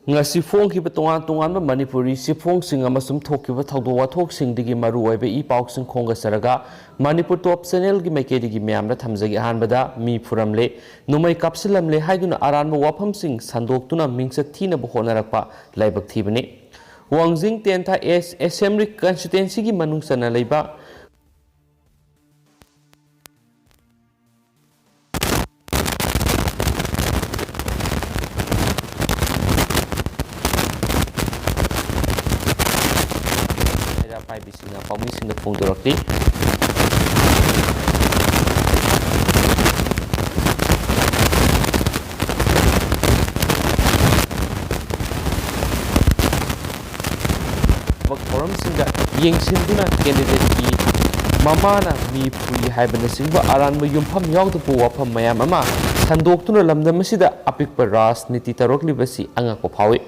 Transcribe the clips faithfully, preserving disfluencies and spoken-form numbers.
ꯉꯁꯤ ꯐꯣꯡꯈꯤꯕ ꯇꯣꯉꯥꯟ ꯇꯣꯉꯥꯟꯕ ꯃꯅꯤꯄꯨꯔꯤ ꯆꯦꯐꯣꯡꯁꯤꯡ ꯑꯃꯁꯨꯡ ꯊꯣꯛꯈꯤꯕ ꯊꯧꯗꯣꯛ ꯋꯥꯊꯣꯛꯁꯤꯡꯗꯒꯤ ꯃꯔꯨ ꯑꯣꯏꯕ ꯏ ꯄꯥꯎꯁꯤꯡ ꯈꯣꯝꯒꯠꯆꯔꯒ ꯃꯅꯤꯄꯨꯔ ꯇꯣꯞ ꯆꯦꯅꯦꯜꯒꯤ ꯃꯥꯏꯀꯩꯗꯒꯤ ꯃꯌꯥꯝꯗ ꯊꯝꯖꯒꯦ꯫ ꯑꯍꯥꯟꯕꯗ ꯃꯤ ꯐꯨꯔꯝꯂꯦ, ꯅꯣꯡꯃꯩ ꯀꯥꯞꯁꯤꯜꯂꯝꯂꯦ ꯍꯥꯏꯗꯨꯅ ꯑꯔꯥꯟꯕ ꯋꯥꯐꯝꯁꯤꯡ ꯁꯟꯗꯣꯛꯇꯨꯅ ꯃꯤꯡꯆꯠ ꯊꯤꯅꯕ ꯍꯣꯠꯅꯔꯛꯄ ꯂꯥꯏꯕꯛ ꯊꯤꯕꯅꯤ꯫ ꯋꯥꯡꯖꯤꯡ ꯇꯦꯟꯊꯥ ꯑꯦꯁ ꯑꯦꯁꯦꯝꯕ꯭ꯂꯤ ꯀꯟꯁꯇꯤꯇ꯭ꯋꯦꯟꯁꯤꯒꯤ ꯃꯅꯨꯡ ꯆꯟꯅ ꯂꯩꯕ ꯃꯩꯔꯥ ꯄꯥꯏꯕꯤꯁꯤꯡꯅ ꯄꯥꯎꯃꯤꯁꯤꯡꯗ ꯐꯣꯡꯗꯣꯔꯛꯂꯤ꯫ ꯊꯕꯛ ꯊꯧꯔꯝꯁꯤꯡꯗ ꯌꯦꯡꯁꯤꯟꯗꯨꯅ ꯀꯦꯟꯗꯤꯗꯦꯠꯀꯤ ꯃꯃꯥꯅ ꯃꯤ ꯐꯨꯏ ꯍꯥꯏꯕꯅꯆꯤꯡꯕ ꯑꯔꯥꯟꯕ ꯌꯨꯝꯐꯝ ꯌꯥꯎꯗꯕ ꯋꯥꯐꯝ ꯃꯌꯥꯝ ꯑꯃ ꯁꯟꯗꯣꯛꯇꯨꯅ ꯂꯝꯗꯝ ꯑꯁꯤꯗ ꯑꯄꯤꯛꯄ ꯔꯥꯖꯅꯤꯇꯤ ꯇꯧꯔꯛꯂꯤꯕꯁꯤ ꯑꯉꯛꯄ ꯐꯥꯎꯏ꯫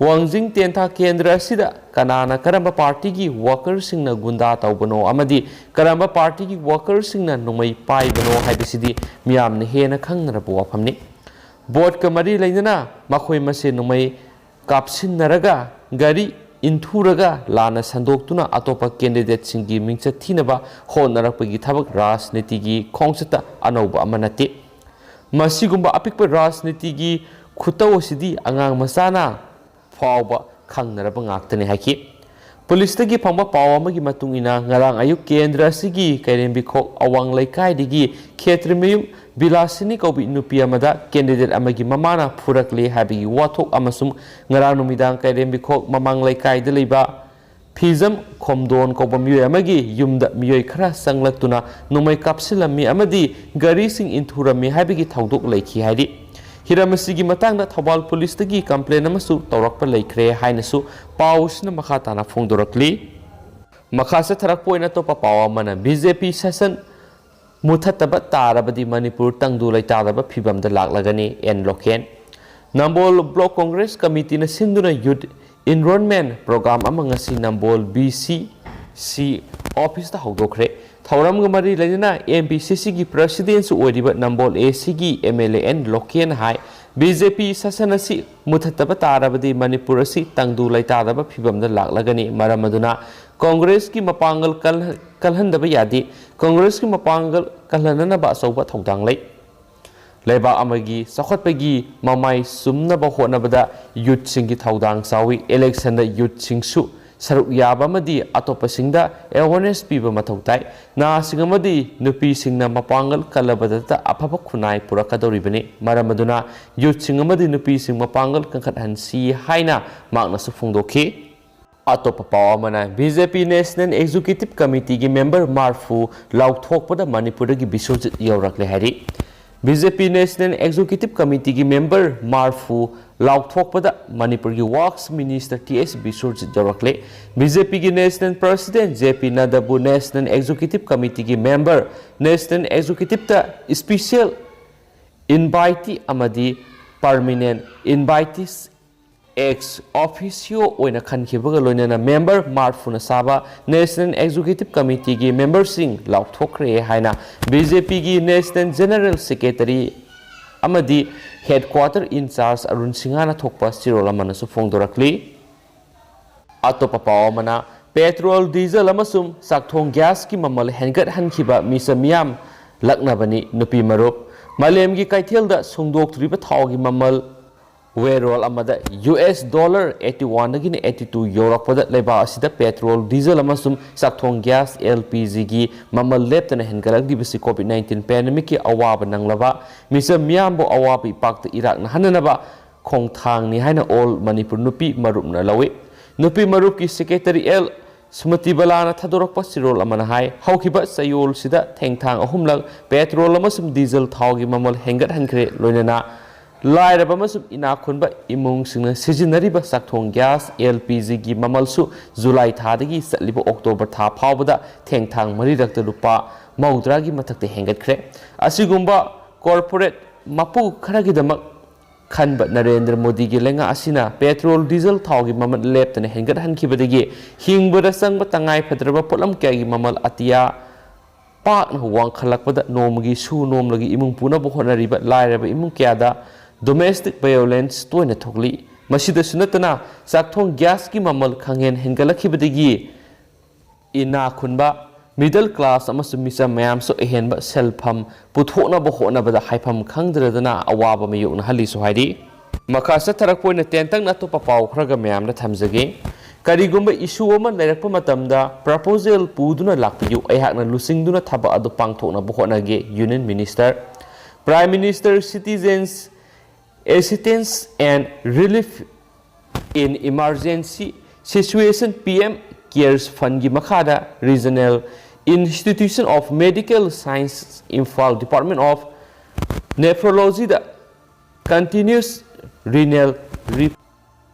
ꯋꯥꯡꯖꯤꯡ ꯇꯦꯟꯊꯥ ꯀꯦꯟꯗ꯭ꯔ ꯑꯁꯤꯗ ꯀꯅꯥꯅ ꯀꯔꯝꯕ ꯄꯥꯔꯇꯤꯒꯤ ꯋꯥꯀꯔꯁꯤꯡꯅ ꯒꯨꯟꯗꯥ ꯇꯧꯕꯅꯣ ꯑꯃꯗꯤ ꯀꯔꯝꯕ ꯄꯥꯔꯇꯤꯒꯤ ꯋꯥꯀꯔꯁꯤꯡꯅ ꯅꯣꯡꯃꯩ ꯄꯥꯏꯕꯅꯣ ꯍꯥꯏꯕꯁꯤꯗꯤ ꯃꯤꯌꯥꯝꯅ ꯍꯦꯟꯅ ꯈꯪꯅꯔꯕ ꯋꯥꯐꯝꯅꯤ꯫ ꯚꯣꯠꯀ ꯃꯔꯤ ꯂꯩꯅꯅ ꯃꯈꯣꯏ ꯃꯁꯦꯟ ꯅꯣꯡꯃꯩ ꯀꯥꯞꯁꯤꯟꯅꯔꯒ ꯒꯥꯔꯤ ꯏꯟꯊꯨꯔꯒ ꯂꯥꯟꯅ ꯁꯟꯗꯣꯛꯇꯨꯅ ꯑꯇꯣꯞꯄ ꯀꯦꯟꯗꯤꯗꯦꯠꯁꯤꯡꯒꯤ ꯃꯤꯡꯆꯠ ꯊꯤꯅꯕ ꯍꯣꯠꯅꯔꯛꯄꯒꯤ ꯊꯕꯛ ꯔꯥꯖꯅꯤꯇꯤꯒꯤ ꯈꯣꯡꯆꯠꯇ ꯑꯅꯧꯕ ꯑꯃ ꯅꯠꯇꯦ꯫ ꯃꯁꯤꯒꯨꯝꯕ ꯑꯄꯤꯛꯄ ꯔꯥꯖꯅꯤꯇꯤꯒꯤ ꯈꯨꯇꯧ ꯑꯁꯤꯗꯤ ꯑꯉꯥꯡ ꯃꯆꯥꯅ ꯐꯥꯎꯕ ꯈꯪꯅꯔꯕ ꯉꯥꯛꯇꯅꯤ ꯍꯥꯏꯈꯤ꯫ ꯄꯨꯂꯤꯁꯇꯒꯤ ꯐꯪꯕ ꯄꯥꯎ ꯑꯃꯒꯤ ꯃꯇꯨꯡ ꯏꯟꯅ, ꯉꯔꯥꯡ ꯑꯌꯨꯛ ꯀꯦꯟꯗ꯭ꯔ ꯑꯁꯤꯒꯤ ꯀꯩꯔꯦꯝꯕꯤꯈꯣꯛ ꯑꯋꯥꯡ ꯂꯩꯀꯥꯏꯗꯒꯤ ꯈꯦꯇ꯭ꯔꯤꯃꯌꯨꯝ ꯕꯤꯂꯥꯁꯤꯅꯤ ꯀꯧꯕꯤ ꯅꯨꯄꯤ ꯑꯃꯗ ꯀꯦꯟꯗꯤꯗꯦꯠ ꯑꯃꯒꯤ ꯃꯃꯥꯅ ꯐꯨꯔꯛꯂꯦ ꯍꯥꯏꯕꯒꯤ ꯋꯥꯊꯣꯛ ꯑꯃꯁꯨꯡ ꯉꯔꯥꯡ ꯅꯨꯃꯤꯗꯥꯡ ꯀꯩꯔꯦꯝꯕꯤꯈꯣꯛ ꯃꯃꯥꯡ ꯂꯩꯀꯥꯏꯗ ꯂꯩꯕ ꯐꯤꯖꯝ ꯈꯣꯝꯗꯣꯟ ꯀꯧꯕ ꯃꯤꯑꯣꯏ ꯑꯃꯒꯤ ꯌꯨꯝꯗ ꯃꯤꯑꯣꯏ ꯈꯔ ꯆꯪꯂꯛꯇꯨꯅ ꯅꯣꯡꯃꯩ ꯀꯥꯞꯁꯤꯜꯂꯝꯃꯤ ꯑꯃꯗꯤ ꯒꯥꯔꯤꯁꯤꯡ ꯏꯟꯊꯨꯔꯝꯃꯤ ꯍꯥꯏꯕꯒꯤ ꯊꯧꯗꯣꯛ ꯂꯩꯈꯤ ꯍꯥꯏꯔꯤ꯫ ꯍꯤꯔꯝ ꯑꯁꯤꯒꯤ ꯃꯇꯥꯡꯗ ꯊꯧꯕꯥꯜ ꯄꯨꯂꯤꯁꯇꯒꯤ ꯀꯝꯄ꯭ꯂꯦꯟ ꯑꯃꯁꯨ ꯇꯧꯔꯛꯄ ꯂꯩꯈ꯭ꯔꯦ ꯍꯥꯏꯅꯁꯨ ꯄꯥꯎ ꯑꯁꯤꯅ ꯃꯈꯥ ꯇꯥꯅ ꯐꯣꯡꯗꯣꯔꯛꯂꯤ꯫ ꯃꯈꯥ ꯆꯠꯊꯔꯛꯄ ꯑꯣꯏꯅ ꯑꯇꯣꯞꯄ ꯄꯥꯎ ꯑꯃꯅ, ꯕꯤ ꯖꯦ ꯄꯤ ꯁꯥꯁꯟ ꯃꯨꯊꯠꯇꯕ ꯇꯥꯔꯕꯗꯤ ꯃꯅꯤꯄꯨꯔ ꯇꯪꯗꯨ ꯂꯩꯇꯥꯗꯕ ꯐꯤꯕꯝꯗ ꯂꯥꯛꯂꯒꯅꯤ, and local. Nambol block Congress ꯀꯃꯤꯇꯤꯅ ꯁꯤꯟꯗꯨꯅ ꯌꯨꯠ ꯏꯟꯔꯣꯜꯃꯦꯟ ꯄ꯭ꯔꯣꯒ꯭ꯔꯥꯝ ꯑꯃ ꯉꯁꯤ ꯅꯝꯕꯣꯜ ꯕꯤ ꯁꯤ ꯁꯤ ꯑꯣꯐꯤꯁꯇ ꯍꯧꯗꯣꯛꯈ꯭ꯔꯦ꯫ ꯊꯧꯔꯝꯒ ꯃꯔꯤ ꯂꯩꯅꯅ ꯑꯦꯝ ꯕꯤ ꯁꯤ ꯁꯤꯒꯤ ꯄ꯭ꯔꯁꯤꯗꯦꯟꯁꯨ ꯑꯣꯏꯔꯤꯕ ꯅꯝꯕꯣꯜ ꯑꯦ ꯁꯤꯒꯤ M L A N Loken ꯍꯥꯏ ꯕꯤ ꯖꯦ ꯄꯤ ꯁꯥꯁꯟ ꯑꯁꯤ ꯃꯨꯊꯠꯇꯕ ꯇꯥꯔꯕꯗꯤ ꯃꯅꯤꯄꯨꯔ ꯑꯁꯤ ꯇꯪꯗꯨ ꯂꯩꯇꯥꯗꯕ ꯐꯤꯚꯝꯗ ꯂꯥꯛꯂꯒꯅꯤ꯫ ꯃꯔꯝ ꯑꯗꯨꯅ ꯀꯣꯡꯒ꯭ꯔꯦꯁꯀꯤ ꯃꯄꯥꯡꯒꯜ ꯀꯜꯍ-, ꯀꯜꯍꯟꯗꯕ ꯌꯥꯗꯦ꯫ ꯀꯣꯡꯒ꯭ꯔꯦꯁꯀꯤ ꯃꯄꯥꯡꯒꯜ ꯀꯜꯍꯟꯅꯅꯕ ꯑꯆꯧꯕ ꯊꯧꯗꯥꯡ ꯂꯩ꯫ ꯂꯩꯕꯥꯛ ꯑꯃꯒꯤ ꯆꯥꯎꯈꯠꯄꯒꯤ ꯃꯃꯥꯏ ꯆꯨꯝꯅꯕ ꯍꯣꯠꯅꯕꯗ ꯌꯨꯠꯁꯤꯡꯒꯤ ꯊꯧꯗꯥꯡ ꯆꯥꯎꯏ꯫ ꯏꯂꯦꯛꯁꯟꯗ ꯌꯨꯠꯁꯤꯡꯁꯨ ꯁꯔꯨꯛ ꯌꯥꯕ ꯑꯃꯗꯤ ꯑꯇꯣꯞꯄꯁꯤꯡꯗ ꯑꯦꯋꯥꯔꯅꯦꯁ ꯄꯤꯕ ꯃꯊꯧ ꯇꯥꯏ꯫ ꯅꯍꯥꯁꯤꯡ ꯑꯃꯗꯤ ꯅꯨꯄꯤꯁꯤꯡꯅ ꯃꯄꯥꯡꯒꯜ ꯀꯜꯂꯕꯗꯇ ꯑꯐꯕ ꯈꯨꯟꯅꯥꯏ ꯄꯨꯔꯛꯀꯗꯧꯔꯤꯕꯅꯤ꯫ ꯃꯔꯝ ꯑꯗꯨꯅ ꯌꯨꯠꯁꯤꯡ ꯑꯃꯗꯤ ꯅꯨꯄꯤꯁꯤꯡ ꯃꯄꯥꯡꯒꯜ ꯀꯟꯈꯠꯍꯟꯁꯤ ꯍꯥꯏꯅ ꯃꯍꯥꯛꯅꯁꯨ ꯐꯣꯡꯗꯣꯛꯈꯤ꯫ ꯑꯇꯣꯞꯄ ꯄꯥꯎ ꯑꯃꯅ, B J P National Executive Committeeꯒꯤ ꯃꯦꯝꯕꯔ ꯃꯥꯔꯐꯨ ꯂꯥꯎꯊꯣꯛꯄꯗ ꯃꯅꯤꯄꯨꯔꯗꯒꯤ ꯕꯤꯁ꯭ꯋꯖꯤꯠ ꯌꯧꯔꯛꯂꯦ ꯍꯥꯏꯔꯤ꯫ B J P National Executive Committeeꯒꯤ ꯃꯦꯝꯕꯔ ꯃꯥꯔꯐꯨ ꯂꯥꯎꯊꯣꯛꯄꯗ ꯃꯅꯤꯄꯨꯔꯒꯤ works minister T S Biswajit ꯌꯧꯔꯛꯂꯦ꯫ ꯕꯤ ꯖꯦ ꯄꯤꯒꯤ ꯅꯦꯁꯅꯦꯜ ꯄ꯭ꯔꯁꯤꯗꯦꯟ ꯖꯦ ꯄꯤ ꯅꯗ꯭ꯗꯥꯕꯨ National Executive Committeeꯒꯤ ꯃꯦꯝꯕꯔ, ꯅꯦꯁꯅꯦꯜ ꯑꯦꯛꯖꯤꯀ꯭ꯌꯨꯇꯤꯚꯇ ꯏꯁꯄꯤꯁꯦꯜ ꯏꯟꯚꯥꯏꯇꯤ ꯑꯃꯗꯤ ꯄꯔꯃꯤꯅꯦꯟ ꯏꯟꯚꯥꯏꯇꯤꯁ ꯑꯦꯛꯁ ꯑꯣꯐꯤꯁꯤꯌꯣ ꯑꯣꯏꯅ ꯈꯟꯈꯤꯕꯒ ꯂꯣꯏꯅꯅ ꯃꯦꯝꯕꯔ ꯃꯥꯔꯐꯨꯅ ꯁꯥꯕ ꯅꯦꯁꯅꯦꯜ ꯑꯦꯛꯖꯤꯀ꯭ꯌꯨꯇꯤꯚ ꯀꯃꯤꯇꯤꯒꯤ ꯃꯦꯝꯕꯔꯁꯤꯡ ꯂꯥꯎꯊꯣꯛꯈ꯭ꯔꯦ ꯍꯥꯏꯅ ꯕꯤ ꯖꯦ ꯄꯤꯒꯤ ꯅꯦꯁꯅꯦꯜ ꯖꯦꯅꯔꯦꯜ ꯁꯦꯀ꯭ꯔꯦꯇꯔꯤ ꯑꯃꯗꯤ ꯍꯦꯗꯀ꯭ꯋꯥꯇꯔ ꯏꯟꯆꯥꯔꯖ ꯑꯔꯨꯟ ꯁꯤꯡꯍꯅ ꯊꯣꯛꯄ ꯆꯦꯔꯣꯜ ꯑꯃꯅꯁꯨ ꯐꯣꯡꯗꯣꯔꯛꯂꯤ꯫ ꯑꯇꯣꯞꯄ ꯄꯥꯎ ꯑꯃꯅ, ꯄꯦꯇ꯭ꯔꯣꯜ, ꯗꯤꯖꯜ ꯑꯃꯁꯨꯡ ꯆꯥꯛꯊꯣꯡ ꯒ꯭ꯌꯥꯁꯀꯤ ꯃꯃꯜ ꯍꯦꯟꯒꯠꯍꯟꯈꯤꯕ ꯃꯤꯆꯝ ꯃꯤꯌꯥꯝ ꯂꯛꯅꯕꯅꯤ꯫ ꯅꯨꯄꯤ ꯃꯔꯨꯞ, ꯃꯥꯂꯦꯝꯒꯤ ꯀꯩꯊꯦꯜꯗ ꯁꯨꯡꯗꯣꯛꯇ꯭ꯔꯤꯕ ꯊꯥꯎꯒꯤ ꯃꯃꯜ ꯋꯦꯔꯣꯜ ꯑꯃꯗ ꯌꯨ ꯑꯦꯁ ꯗꯣꯂꯔ eighty oneꯗꯒꯤꯅ eighty two ꯌꯧꯔꯛꯄꯗ ꯂꯩꯕꯥꯛ ꯑꯁꯤꯗ ꯄꯦꯇ꯭ꯔꯣꯜ, ꯗꯤꯖꯜ ꯑꯃꯁꯨꯡ ꯆꯥꯛꯊꯣꯡ ꯒ꯭ꯌꯥꯁ, ꯑꯦꯜ ꯄꯤ ꯖꯤꯒꯤ ꯃꯃꯜ ꯂꯦꯞꯇꯅ ꯍꯦꯟꯒꯠꯂꯛꯂꯤꯕꯁꯤ COVID nineteen pandemicꯀꯤ ꯑꯋꯥꯕ ꯅꯪꯂꯕ ꯃꯤꯆꯝ ꯃꯤꯌꯥꯝꯕꯨ ꯑꯋꯥꯕ ꯏꯄꯥꯛꯇ ꯏꯔꯥꯛꯅꯍꯟꯅꯅꯕ ꯈꯣꯡꯊꯥꯡꯅꯤ ꯍꯥꯏꯅ ꯑꯣꯜ ꯃꯅꯤꯄꯨꯔ ꯅꯨꯄꯤ ꯃꯔꯨꯞꯅ ꯂꯧꯏ꯫ ꯅꯨꯄꯤ ꯃꯔꯨꯞꯀꯤ ꯁꯦꯀ꯭ꯔꯦꯇꯔꯤ ꯑꯦꯜ ꯁ꯭ꯃ꯭ꯔꯤꯇꯤꯕꯥꯂꯥꯅ ꯊꯥꯗꯣꯔꯛꯄ ꯆꯦꯔꯣꯜ ꯑꯃꯅ ꯍꯥꯏ, ꯍꯧꯈꯤꯕ ꯆꯌꯣꯜꯁꯤꯗ ꯊꯦꯡꯊꯥꯡ ꯑꯍꯨꯝꯂꯛ ꯄꯦꯇ꯭ꯔꯣꯜ ꯑꯃꯁꯨꯡ ꯗꯤꯖꯜ ꯊꯥꯎꯒꯤ ꯃꯃꯜ ꯍꯦꯟꯒꯠꯍꯟꯈ꯭ꯔꯦ, ꯂꯣꯏꯅꯅ ꯂꯥꯏꯔꯕ ꯑꯃꯁꯨꯡ ꯏꯅꯥꯛ ꯈꯨꯟꯕ ꯏꯃꯨꯡꯁꯤꯡꯅ ꯁꯤꯖꯤꯟꯅꯔꯤꯕ ꯆꯥꯛꯊꯣꯡ ꯒ꯭ꯌꯥꯁ, ꯑꯦꯜ ꯄꯤ ꯖꯤꯒꯤ ꯃꯃꯜꯁꯨ ꯖꯨꯂꯥꯏ ꯊꯥꯗꯒꯤ ꯆꯠꯂꯤꯕ ꯑꯣꯛꯇꯣꯕꯔ ꯊꯥ ꯐꯥꯎꯕꯗ ꯊꯦꯡꯊꯥꯡ ꯃꯔꯤꯔꯛꯇ ꯂꯨꯄꯥ ꯃꯧꯗ꯭ꯔꯥꯒꯤ ꯃꯊꯛꯇ ꯍꯦꯟꯒꯠꯈ꯭ꯔꯦ꯫ ꯑꯁꯤꯒꯨꯝꯕ ꯀꯣꯔꯄꯣꯔꯦꯠ ꯃꯄꯨ ꯈꯔꯒꯤꯗꯃꯛ ꯈꯟꯕ ꯅꯔꯦꯟꯗ꯭ꯔ ꯃꯣꯗꯤꯒꯤ ꯂꯩꯉꯥꯛ ꯑꯁꯤꯅ ꯄꯦꯇ꯭ꯔꯣꯜ, ꯗꯤꯖꯜ ꯊꯥꯎꯒꯤ ꯃꯃꯜ ꯂꯦꯞꯇꯅ ꯍꯦꯟꯒꯠꯍꯟꯈꯤꯕꯗꯒꯤ ꯍꯤꯡꯕꯗ ꯆꯪꯕ ꯇꯉꯥꯏ ꯐꯗ꯭ꯔꯕ ꯄꯣꯠꯂꯝ ꯀꯌꯥꯒꯤ ꯃꯃꯜ ꯑꯇꯤꯌꯥ ꯄꯥꯛꯅ ꯋꯥꯡꯈꯠꯂꯛꯄꯗ ꯅꯣꯡꯃꯒꯤ ꯁꯨ ꯅꯣꯝꯂꯒꯤ ꯏꯃꯨꯡ ꯄꯨꯅꯕ ꯍꯣꯠꯅꯔꯤꯕ ꯂꯥꯏꯔꯕ ꯏꯃꯨꯡ ꯀꯌꯥꯗ Domestic violence ꯇꯣꯏꯅ ꯊꯣꯛꯂꯤ꯫ ꯃꯁꯤꯗꯁꯨ ꯅꯠꯇꯅ, ꯆꯥꯛꯊꯣꯡ ꯒ꯭ꯌꯥꯁꯀꯤ ꯃꯃꯜ ꯈꯪꯍꯦꯟ ꯍꯦꯟꯒꯠꯂꯛꯈꯤꯕꯗꯒꯤ ꯏꯅꯥ ꯈꯨꯟꯕ, middle class ꯑꯃꯁꯨꯡ ꯃꯤꯆꯝ ꯃꯌꯥꯝꯁꯨ ꯑꯍꯦꯟꯕ ꯁꯦꯜꯐꯝ ꯄꯨꯊꯣꯛꯅꯕ ꯍꯣꯠꯅꯕꯗ ꯍꯥꯏꯐꯝ ꯈꯪꯗ꯭ꯔꯗꯅ ꯑꯋꯥꯕ ꯃꯥꯌꯣꯛꯅꯍꯜꯂꯤꯁꯨ ꯍꯥꯏꯔꯤ꯫ ꯃꯈꯥ ꯆꯠꯊꯔꯛꯄ ꯑꯣꯏꯅ ꯇꯦꯟꯇꯛꯅ ꯑꯇꯣꯞꯄ ꯄꯥꯎ ꯈꯔꯒ ꯃꯌꯥꯝꯗ ꯊꯝꯖꯒꯦ꯫ "ꯀꯔꯤꯒꯨꯝꯕ issue ꯑꯃ ꯂꯩꯔꯛꯄ ꯃꯇꯝꯗ proposal ꯄꯨꯗꯨꯅ ꯂꯥꯛꯄꯤꯌꯨ, ꯑꯩꯍꯥꯛꯅ ꯂꯨꯆꯤꯡꯗꯨꯅ ꯊꯕꯛ ꯑꯗꯨ ꯄꯥꯡꯊꯣꯛꯅꯕ ꯍꯣꯠꯅꯒꯦ", Union Minister꯫ Prime Minister Citizens Assistance and Relief in Emergency Situation, P M Cares Fundꯒꯤ ꯃꯈꯥꯗ Regional Institution of Medical Science, Imphal, Department of Nephrologyꯗ Continuous Renal Re-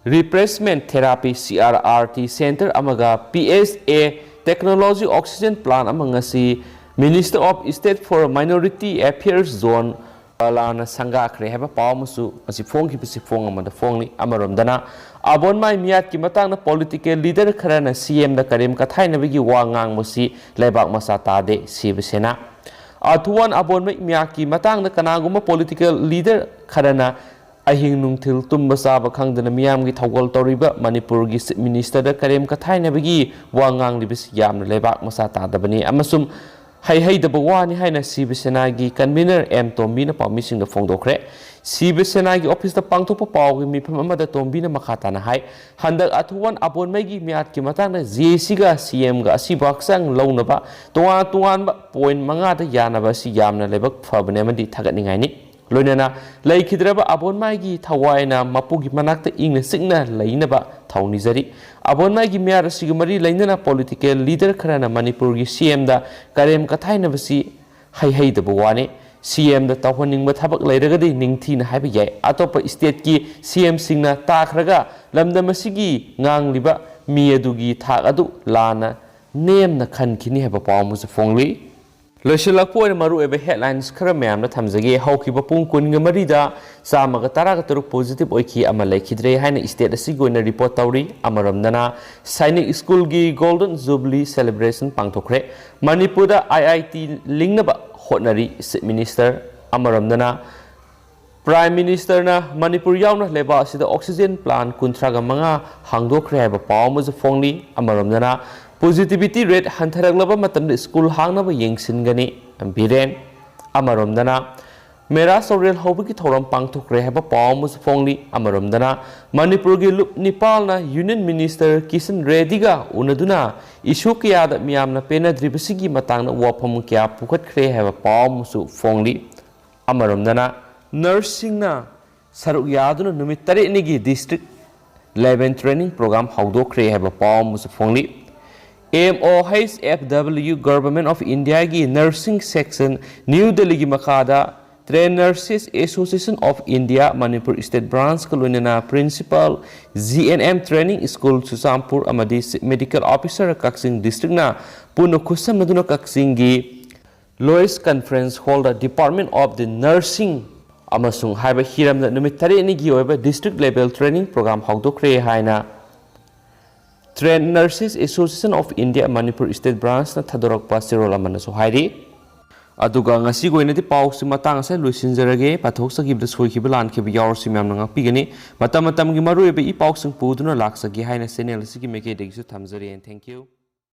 Replacement Therapy, C R R T, Center ꯑꯃꯒ P S A Technology Oxygen Plant ꯑꯃ ꯉꯁꯤ Minister of State for Minority Affairs John ꯕꯥꯂꯥꯅ ꯁꯪꯒꯥꯈ꯭ꯔꯦ ꯍꯥꯏꯕ ꯄꯥꯎ ꯑꯃꯁꯨ ꯉꯁꯤ ꯐꯣꯡꯈꯤꯕꯁꯤ ꯐꯣꯡ ꯑꯃꯗ ꯐꯣꯡꯂꯤ꯫ ꯑꯃꯔꯣꯝꯗꯅ, ꯑꯕꯣꯟꯃꯥꯏ ꯃꯤꯌꯥꯠꯀꯤ ꯃꯇꯥꯡꯗ political leader ꯈꯔꯅ C M ꯗ ꯀꯔꯦꯝ ꯀꯊꯥꯏꯅꯕꯒꯤ ꯋꯥ ꯉꯥꯡꯕꯁꯤ ꯂꯩꯕꯥꯛ ꯃꯆꯥ ꯇꯥꯗꯦ, ꯁꯤꯕ ꯁꯦꯅꯥ꯫ ꯑꯊꯨꯋꯥꯟ ꯑꯕꯣꯟꯃꯩ ꯃꯤꯌꯥꯠꯀꯤ ꯃꯇꯥꯡꯗ ꯀꯅꯥꯒꯨꯝꯕ political leader ꯈꯔꯅ ꯑꯍꯤꯡ ꯅꯨꯡꯊꯤꯜ ꯇꯨꯝꯕ ꯆꯥꯕ ꯈꯪꯗꯅ ꯃꯤꯌꯥꯝꯒꯤ ꯊꯧꯒꯜ ꯇꯧꯔꯤꯕ ꯃꯅꯤꯄꯨꯔꯒꯤ Chief Ministerꯗ ꯀꯔꯦꯝ ꯀꯊꯥꯏꯅꯕꯒꯤ ꯋꯥ ꯉꯥꯡꯂꯤꯕꯁꯤ ꯌꯥꯝꯅ ꯂꯩꯕꯥꯛ ꯃꯆꯥ ꯇꯥꯗꯕꯅꯤ ꯑꯃꯁꯨꯡ ꯍꯩꯍꯩꯗꯕ ꯋꯥꯅꯤ ꯍꯥꯏꯅ ꯁꯤꯕ ꯁꯦꯅꯥꯒꯤ convener M ꯇꯣꯝꯕꯤꯅ ꯄꯥꯎꯃꯤꯁꯤꯡꯗ ꯐꯣꯡꯗꯣꯛꯈ꯭ꯔꯦ꯫ ꯁꯤꯕ ꯁꯦꯅꯥꯒꯤ officeꯇ ꯄꯥꯡꯊꯣꯛꯄ ꯄꯥꯎꯒꯤ ꯃꯤꯐꯝ ꯑꯃꯗ ꯇꯣꯝꯕꯤꯅ ꯃꯈꯥ ꯇꯥꯅ ꯍꯥꯏ, ꯍꯟꯗꯛ ꯑꯊꯨꯋꯥꯟ ꯑꯕꯣꯟꯃꯩꯒꯤ ꯃꯤꯌꯥꯠꯀꯤ ꯃꯇꯥꯡꯗ J Cꯒ C Mꯒ ꯑꯁꯤꯕ ꯍꯛꯆꯥꯡ ꯂꯧꯅꯕ ꯇꯣꯉꯥꯟ ꯇꯣꯉꯥꯟꯕ point ꯃꯉꯥꯗ ꯌꯥꯅꯕ ꯑꯁꯤ ꯌꯥꯝꯅ ꯂꯥꯏꯕꯛ ꯐꯕꯅꯤ ꯑꯃꯗꯤ ꯊꯥꯒꯠꯅꯤꯡꯉꯥꯏꯅꯤ꯫ ꯂꯣꯏꯅꯅ ꯂꯩꯈꯤꯗ꯭ꯔꯕ ꯑꯕꯣꯟꯃꯥꯏꯒꯤ ꯊꯋꯥꯏꯅ ꯃꯄꯨꯒꯤ ꯃꯅꯥꯛꯇ ꯏꯪꯅ ꯆꯤꯛꯅ ꯂꯩꯅꯕ ꯊꯧꯅꯤꯖꯔꯤ꯫ ꯑꯕꯣꯟꯃꯥꯏꯒꯤ ꯃꯤꯌꯥꯠ ꯑꯁꯤꯒ ꯃꯔꯤ ꯂꯩꯅꯅ political leader ꯈꯔꯅ ꯃꯅꯤꯄꯨꯔꯒꯤ C Mꯗ ꯀꯔꯦꯝ ꯀꯊꯥꯏꯅꯕꯁꯤ ꯍꯩꯍꯩꯗꯕ ꯋꯥꯅꯤ꯫ C Mꯗ ꯇꯧꯍꯟꯅꯤꯡꯕ ꯊꯕꯛ ꯂꯩꯔꯒꯗꯤ ꯅꯤꯡꯊꯤꯅ ꯍꯥꯏꯕ ꯌꯥꯏ꯫ ꯑꯇꯣꯞꯄ stateꯀꯤ C Mꯁꯤꯡꯅ ꯇꯥꯈ꯭ꯔꯒ ꯂꯝꯗꯝ ꯑꯁꯤꯒꯤ ꯉꯥꯡꯂꯤꯕ ꯃꯤ ꯑꯗꯨꯒꯤ ꯊꯥꯛ ꯑꯗꯨ ꯂꯥꯟꯅ ꯅꯦꯝꯅ ꯈꯟꯈꯤꯅꯤ ꯍꯥꯏꯕ ꯄꯥꯎ ꯑꯃꯁꯨ ꯐꯣꯡꯂꯤ꯫ ꯂꯣꯏꯁꯤꯜꯂꯛꯄ ꯑꯣꯏꯅ ꯃꯔꯨꯑꯣꯏꯕ headlines ꯈꯔ ꯃꯌꯥꯝꯗ ꯊꯝꯖꯒꯦ꯫ ꯍꯧꯈꯤꯕ ꯄꯨꯡ ꯀꯨꯟꯒ ꯃꯔꯤꯗ ꯆꯥꯝꯃꯒ ꯇꯔꯥꯒ ꯇꯔꯨꯛ positive ꯑꯣꯏꯈꯤ, ꯑꯃ ꯂꯩꯈꯤꯗ꯭ꯔꯦ ꯍꯥꯏꯅ state ꯑꯁꯤꯒꯤ ꯑꯣꯏꯅ report ꯇꯧꯔꯤ꯫ ꯑꯃꯔꯣꯝꯗꯅ, ꯁꯥꯏꯅꯤꯛ ꯁ꯭ꯀꯨꯜꯒꯤ Golden Jubilee celebration ꯄꯥꯡꯊꯣꯛꯈ꯭ꯔꯦ꯫ ꯃꯅꯤꯄꯨꯔꯗ I I T ꯂꯤꯡꯅꯕ ꯍꯣꯠꯅꯔꯤ Chief Minister꯫ ꯑꯃꯔꯣꯝꯗꯅ, Prime Ministerꯅ ꯃꯅꯤꯄꯨꯔ ꯌꯥꯎꯅ ꯂꯩꯕꯥꯛ ꯑꯁꯤꯗ oxygen plant ꯀꯨꯟꯊ꯭ꯔꯥꯒ ꯃꯉꯥ ꯍꯥꯡꯗꯣꯛꯈ꯭ꯔꯦ ꯍꯥꯏꯕ ꯄꯥꯎ ꯑꯃꯁꯨ ꯐꯣꯡꯂꯤ꯫ ꯑꯃꯔꯣꯝꯗꯅ, positivity rate ꯍꯟꯊꯔꯛꯂꯕ ꯃꯇꯝꯗ school ꯍꯥꯡꯅꯕ ꯌꯦꯡꯁꯤꯟꯒꯅꯤ꯫ ꯕꯤꯔꯦꯟ꯫ ꯑꯃꯔꯣꯝꯗꯅ, ꯃꯦꯔꯥ ꯆꯧꯔꯦꯜ ꯍꯧꯕꯒꯤ ꯊꯧꯔꯝ ꯄꯥꯡꯊꯣꯛꯈ꯭ꯔꯦ ꯍꯥꯏꯕ ꯄꯥꯎ ꯑꯃꯁꯨ ꯐꯣꯡꯂꯤ꯫ ꯑꯃꯔꯣꯝꯗꯅ, ꯃꯅꯤꯄꯨꯔꯒꯤ ꯂꯨꯞ ꯅꯤꯄꯥꯜꯅ Union Minister ꯀꯤꯁꯟ ꯔꯦꯗꯤꯒ ꯎꯅꯗꯨꯅ issue ꯀꯌꯥꯗ ꯃꯤꯌꯥꯝꯅ ꯄꯦꯟꯅꯗ꯭ꯔꯤꯕꯁꯤꯒꯤ ꯃꯇꯥꯡꯗ ꯋꯥꯐꯝ ꯀꯌꯥ ꯄꯨꯈꯠꯈ꯭ꯔꯦ ꯍꯥꯏꯕ ꯄꯥꯎ ꯑꯃꯁꯨ ꯐꯣꯡꯂꯤ꯫ ꯑꯃꯔꯣꯝꯗꯅ, nurseꯁꯤꯡꯅ ꯁꯔꯨꯛ ꯌꯥꯗꯨꯅ ꯅꯨꯃꯤꯠ ꯇꯔꯦꯠꯅꯤꯒꯤ district level training program ꯍꯧꯗꯣꯛꯈ꯭ꯔꯦ ꯍꯥꯏꯕ ꯄꯥꯎ ꯑꯃꯁꯨ ꯐꯣꯡꯂꯤ꯫ M O H F W, Government of Indiaꯒꯤ nursing section, New Delhiꯒꯤ ꯃꯈꯥꯗ Trained Nurses Association of India, Manipur State Branchꯀ ꯂꯣꯏꯅꯅ principal G N M training school Churachandpur ꯑꯃꯗꯤ Chief Medical Officer ꯀꯛꯆꯤꯡ districtꯅ ꯄꯨꯟꯅ ꯈꯨꯠꯁꯝꯅꯗꯨꯅ ꯀꯛꯆꯤꯡꯒꯤ Lois Conference Hallꯗ Department of the Nursing ꯑꯃꯁꯨꯡ ꯍꯥꯏꯕ ꯍꯤꯔꯝꯗ ꯅꯨꯃꯤꯠ ꯇꯔꯦꯠꯅꯤꯒꯤ ꯑꯣꯏꯕ district level training program ꯍꯧꯗꯣꯛꯈ꯭ꯔꯦ ꯍꯥꯏꯅ Trained Nurses Association of India Manipur State Branchꯅ ꯊꯥꯗꯣꯔꯛꯄ ꯆꯦꯔꯣꯜ ꯑꯃꯅꯁꯨ ꯍꯥꯏꯔꯤ꯫ ꯑꯗꯨꯒ ꯉꯁꯤꯒꯤ ꯑꯣꯏꯅꯗꯤ ꯄꯥꯎꯁꯤ ꯃꯇꯥꯡ ꯑꯁꯤꯗ ꯂꯣꯏꯁꯤꯟꯖꯔꯒꯦ꯫ ꯄꯥꯊꯣꯛꯆꯈꯤꯕꯗ ꯁꯣꯏꯈꯤꯕ ꯂꯥꯟꯈꯤꯕ ꯌꯥꯎꯔꯁꯨ ꯃꯌꯥꯝꯅ ꯉꯥꯛꯄꯤꯒꯅꯤ꯫ ꯃꯇꯝ ꯃꯇꯝꯒꯤ ꯃꯔꯨꯑꯣꯏꯕ ꯏ ꯄꯥꯎꯁꯤꯡ ꯄꯨꯗꯨꯅ ꯂꯥꯛꯆꯒꯦ ꯍꯥꯏꯅ channel ꯑꯁꯤꯒꯤ ꯃꯥꯏꯀꯩꯗꯒꯤꯁꯨ ꯊꯝꯖꯔꯤ꯫ And thank you꯫